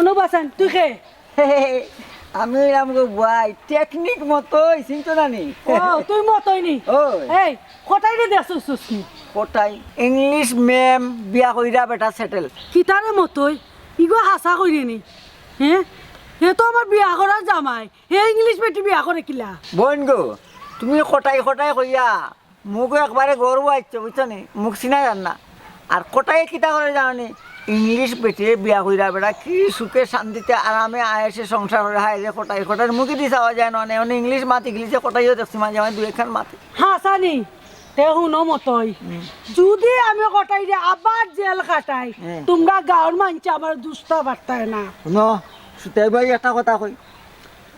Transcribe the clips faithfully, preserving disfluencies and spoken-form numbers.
অনুবাসন, তুই কে? আমি অইলাম গো বুয়াই, টেকনিক মতই, চিনছো না নি? ও, তুই মতই নি? ওই। এই, কটাইরে দেখছস নি? কটাই? ইংলিশ ম্যাম, বিয়া কইরা বেটা সেটেল। কিতারে মতই? ইগো হাছা কইরে নি? হ্যাঁ? হে তো আমার বিয়া করার জামাই। হে ইংলিশ বেটি বিয়া করে কিলা? বইন গো, তুমি কটাই কটাই কইয়া মুখ একবারে গর্ব আইছো, বুঝছো নি? মুখ চিনা যার না। আর কটাই কিতা করে জানো নি? ইংলিশ বেটিরে বিয়া কইরা বেটা কি সুখে শান্তিতে আরামে আয়েসে সংসার করে। হায় রে কটাই, কটাই মুখে দি চাওয়া যায় না। মানে ইংলিশ মাত, ইংলিশে কটাইও দেখছি মাঝে মাঝে দুই একখান মাতে। হাছা নি? তে হুনো মতই। যদি আমি কটাইরে আবার জেল খাটাই, হুম। তোমরা গাঁওর মানষে আমার দুষ্টা বার্তায় না। হুনো, সুতাই ভাই একটা কথা কই,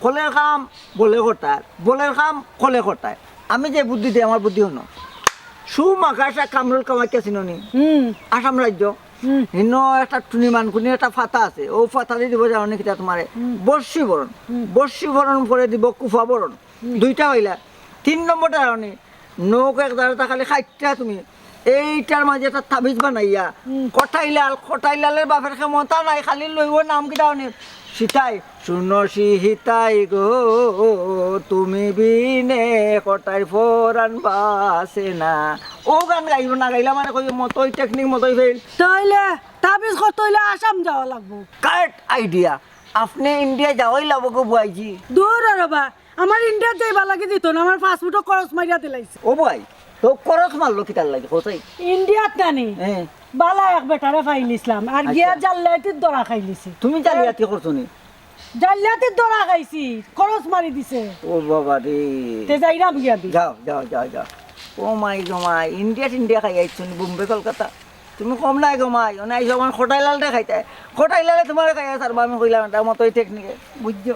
কলের কাম বলে কটায়, বলের কাম কলে কটায়। আমি যে বুদ্ধি দেই, আমার বুদ্ধি হুনো। সুমাকাশা কামরুল কামাখ্যা চিনো নি? হুম। আসাম রাজ্য। হুম। হিনো একটা টুনি মানকুনি একটা ফাতা আছে, ও ফাতা দি দিব জানো নি কিতা তোমারে? হুম। বর্ষীবরণ। হুম। বর্ষীবরণ পরে দিব কুফাবরণ। হুম। দুইটা হইলা। তিন নম্বরটা জানো নি? নৌকা এক দাঁড়া থাকালে খাইটটা তুমি। এইটার মাঝে একটা তাবিজ বানাইয়া, হুম। কটাইলাল, কটাইলালের বাপের ক্ষমতা নাই, খালি লইব নাম কিতা নি? সিতাই, শুনো সিতাই গো, তুমি বিনে কটাই ফরান বাসে না। ও গান গাইব না, গাইলে মানে কই মতই টেকনিক মতই ফেল। তাইলে তাবিজ করতে হইলে আসাম যাওয়া লাগবো। Correct idea. আপনি ইন্ডিয়া যাওয়াই লাগবো গো বুয়াইজি। দূর রে বা, আমার ইন্ডিয়াত যাইবার লাগি দিত না, আমার পাসপোর্টও খরচ মারিয়া দিলাইছে। ও বুয়াই, তো খরচ মারলো কিতার লাগি কোথায়? ইন্ডিয়াত নানি হ্যাঁ। বালা এক বেটারে ফাইলিছিলাম, আর গিয়া আচ্ছা। জাল্লাতির ধরা খাইলিছি। তুমি জালিয়াতি করছো নি? জাল্লাতির ধরা খাইছি, খরচ মারি দিছে। ও বাবা রে। তে যাইরাম গিয়া দি। যাও যাও যাও যাও। ও মাই গো মাই, ইন্ডিয়া টিন্ডিয়া খাই আইছো নি, বোম্বে কলকাতা? তুমি কম নাই গো মাই, ওনে আইসো আমার কটাইলালটা খাইতে। কটাইলালে তোমার খাইয়া সারবা, আমি কইলাম এটা মতই টেকনিকে, বুঝছো?